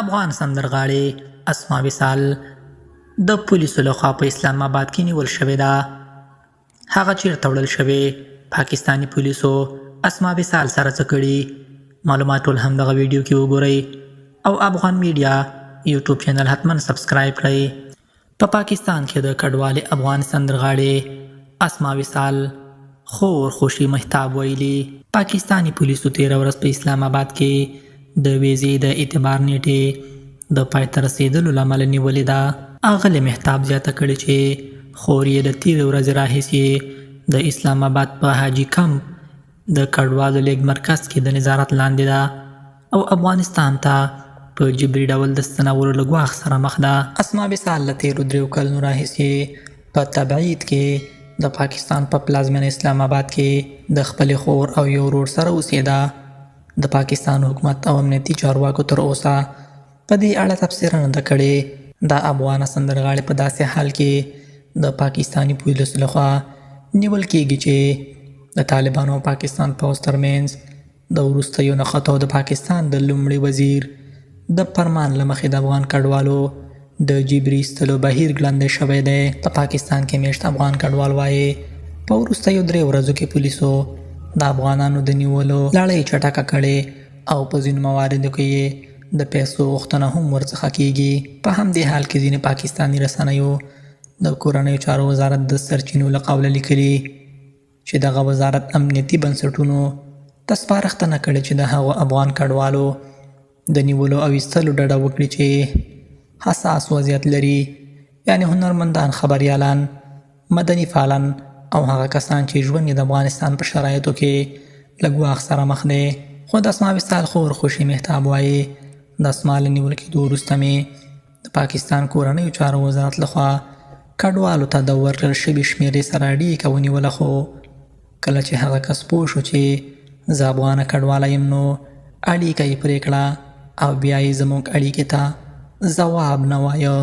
افغان سندرغاړې اسما وصال د پولیسو لخوا په اسلام آباد کې نیول شوې ده. هغه چیرته وړل شوې؟ پاکستاني پولیسو اسما وصال سره څه کړي؟ معلومات ټول همدغه ویډیو کې وګورئ او افغان میډیا یوټیوب چینل حتما سبسکرایب کړئ. په پاکستان کې د کډوالې افغان سندرغاړې اسما وصال خور خوشي مهتاب ویلي، پاکستاني پولیسو تېره ورځ په اسلام اباد کې د ویزې د اعتبار نېټې د پای ته رسېدلو له امله نیولې ده. اغلې مهتاب زیاته کړې چې خور یې له تېرې ورځې راهیسې د اسلام اباد په حاجي کمپ د کډوالو لېږد مرکز کې د نظارت لاندې ده او افغانستان ته په جبري ډول د ستنولو له ګواښ سره مخ ده. اسما وصال له تېرو دریو کلونو راهیسې په تبعید کې د پاکستان په پلازمېنه اسلام اباد کې د خپلې خور او یو ورور سره اوسېده. د پاکستان حکومت او امنیتي چارواکو تر اوسه په دې اړه تبصره نه ده کړې. دا افغانه سندرغاړې په داسې حال کې د پاکستاني پولیسو لخوا نیول کېږي چې د طالبانو او پاکستان پوځ ترمنځ د وروستیو نښتو د پاکستان د لومړي وزیر د فرمان له مخې د افغان کډوالو د جبري ایستلو بهیر ګړندی شوی دی. په پاکستان کې میشت افغان کډوال وایي، په وروستیو درې ورځو کې پولیسو د افغانانو د نیولو لړۍ چټکه کړې او په ځینو مواردو کې یې د پیسو غوښتنه هم ورڅخه کېږي. په همدې حال کې ځینې پاکستاني رسنیو د کورنیو چارو وزارت د سرچینو له قوله لیکلي چې دغه وزارت امنیتي بنسټونو ته سپارښتنه کړې چې د هغو افغان کډوالو د نیولو او ایستلو ډډه وکړي چې حساس وضعیت لري، یعنې هنرمندان، خبریالان، مدني فعالان او هغه کسان چې ژوند یې د افغانستان په شرایطو کې له ګواښ سره مخ دی. خو د اسما وصال خور خوشي مهتاب وایي، د اسما له نیول کېدو وروسته مې د پاکستان کورنیو چارو وزارت لخوا کډوالو ته د ورکړل شوې شمېرې سره اړیکه ونیوله، خو کله چې هغه کس پوه شو چې زه افغانه کډواله یم نو اړیکه یې پرې کړه او بیا یې زموږ اړیکې ته ځواب نه وایه.